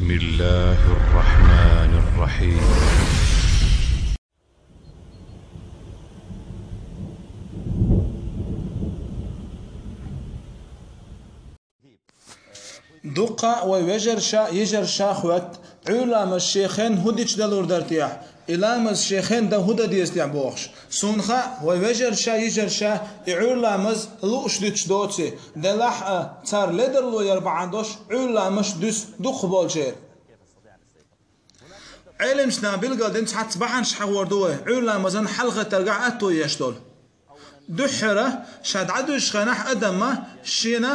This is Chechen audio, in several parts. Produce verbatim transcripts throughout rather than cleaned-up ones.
بسم الله الرحمن الرحيم. Дукха вай вежарша, йижарша хоьтту, Ӏуьйра ламаз шен хенна хӀун дича далур дара техьа, и ламаз шен хенна дан хӀун дан деза техьа бохуш. Суна хаьа, вай вежарша, йижарша и Ӏуьйра ламаз лууш дуьтуш доций, делахь а цара ледарло яр бахьана долуш Ӏуьйра ламаз дуьсу дукха болчеран. Ӏеламчу наха билгалдина цхьацца бахьанаш хьахор ду вай, Ӏуьйра ламазан хьалхатаргахь атто еш долу. Дуьххьара, ша дӀадуьжучу хенахь адамна шена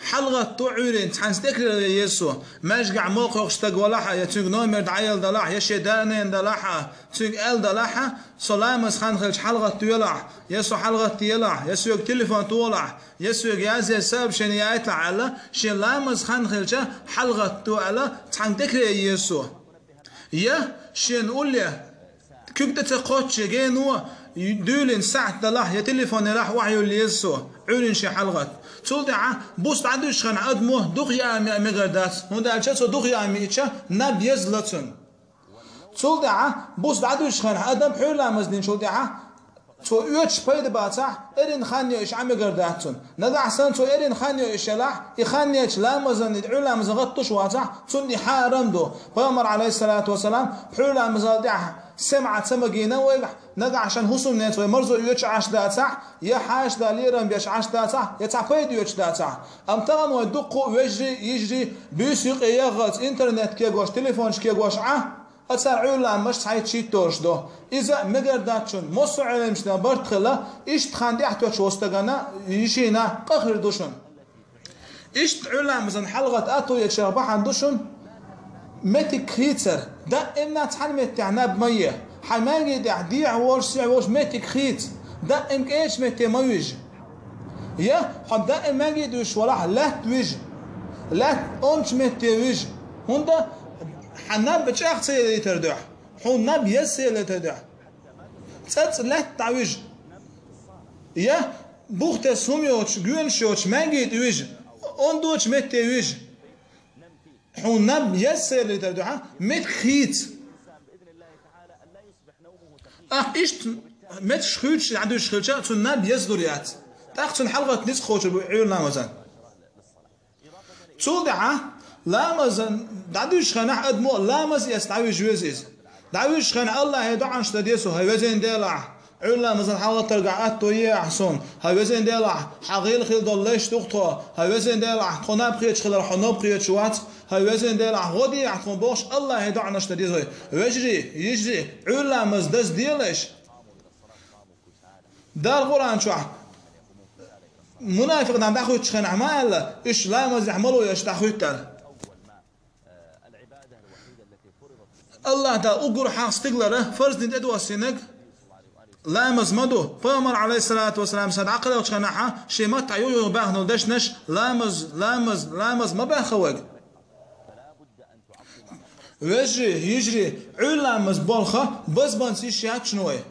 хьалагӀатто Ӏуьйренца цхьаьнца тӀекхаре еза цо. Маьждигехь молла кхойкхуш стаг валахь а, я цуьнга номер дӀаяла далахь а, я шен да-нана далахь а, цуьнга аьлла далахь а, со ламаз хан хилча хьалагӀаттавелахь, я со хьалагӀаттаелахь, я соьга телефон тохалахь, я соьга язъе сообщение яйталахь аьлла, шен ламаз хан хилча хьалагӀатто аьлла, цхьаьнга тӀекхаре еза цо. Я шена улле, куьг тӀе ца кхоччуш гено дуьйлина сахьт далахь, я телефон елахь, охьайилла еза цо, Ӏуьйренца шен хьалагӀатта. Цул тӀаьхьа буса дӀадуьжучу хенахь адамо дукха яа меа мегар дац, хӀунда аьлча цо дукха яа миъча наб еза ла цунна. Цул тӀаьхьа буса дӀадуьжучу хенахь адам Ӏуьйра ламаз динчул тӀаьхьа цо оьцуш пайда бацахь, эрна хан йойъуш Ӏа мегар дац цунна. Нагахь санна цо эрна хан йойъуш елахь, и хан йечу ламазан, и Ӏуьйра ламазан гӀаттуш вацахь, цунна и хьарам ду. Пайхамар, Ӏалайхиссалату вассалам, Ӏуьйра ламазал тӀаьхьа семӀа ца магийна вайгахь, нагахь шен хӀусамнеца вай марзо оьцуш Ӏаш дацахь, я хьаша да лерам беш Ӏаш дацахь, я цхьа пайда оьцуш дацахь. Амма тахана вай дуккха а вежарий, йижарий, буьйса юкъе ягӀалц интернет кегош, телефонаш кегош Ӏа, а цара Ӏуьйра ламазаш цхьайтта-шийтта долуш ду. Иза а мегар дац шуна, массо а Ӏеламчу наха барт хилла, иштта хан тӀехь тоьхча волу стагана, йишина къа хир ду шуна. Иштта Ӏуьйра ламазан хьалагӀатта атто ечарах бахьана ду шуна меттиг хийцар, даимна цхьана меттехь наб ма е. Хьайн маьнги тӀехь дехьа волуш, сехьа волуш меттиг хийца, даим кӀечу метте ма вижа. Я хьо даим маьнги тӀе вуьжуш валахь, лаьтта вижа. Лаьтта ончу метте вижа. ХӀунда хьан наб чӀагӀ ца елийтар дуьхьа, хьуна наб еза ца елийтар дуьхьа. ЦӀацӀа лаьтта дӀавижа. Я бух тесна хӀума йоцуш, гоьнаш йоцуш маьнги тӀе вижа, ондочу метте вижа. Хьуна наб еза ца елийтар дуьхьа меттиг хийца. Ахь иштта меттигаш хуьйцуш дӀадуьжуш хилча, цунна наб еза лур яц. ТӀаккха цунна хьалагӀатта ницкъ кхочур бу Ӏуьйра ламазан. Цул тӀаьхьа ламазан дӀадуьжучу хенахь адамо ламаз эцна дӀавижа веза иза. ДӀавижучу хенахь Аллахье доӀанаш дан деза цо: «ХӀай Везан Дела, Ӏуьйра ламазан хьалагӀаттаргахь атто е ахь суна. ХӀай Везан Дела, хьан гӀийла хила долу лайш ду-кх тхо. ХӀай Везан Дела, тхо наб хеташ хиларх хьо наб хеташ вац. ХӀай Везан Дела, гӀо де ахь тхуна», — бохуш, Аллахье доӀанаш дан деза вай. Вежарий, йижарий, Ӏуьйра ламаз дазделаш. Дала Къуръан чохь мунафикъ нах дӀахуьттучу хенахь ма аьлла, уьш ламазехь ма ло еш дӀахуьттара. Аллахь Дала уггар хьалха стигалара фарз дина тӀедоссийнарг ламаз ма ду. Пайхамар, Ӏалайхиссалату вассалам, сан дӀакхалхачу хенахьа шен маттахь юха-юха баьхна долу дешнаш: «Ламаз, ламаз, ламаз» ма баьхха вайга. Вежарий, йижарий, Ӏуьйра ламаз болх базбанца йиш яц шуна вай.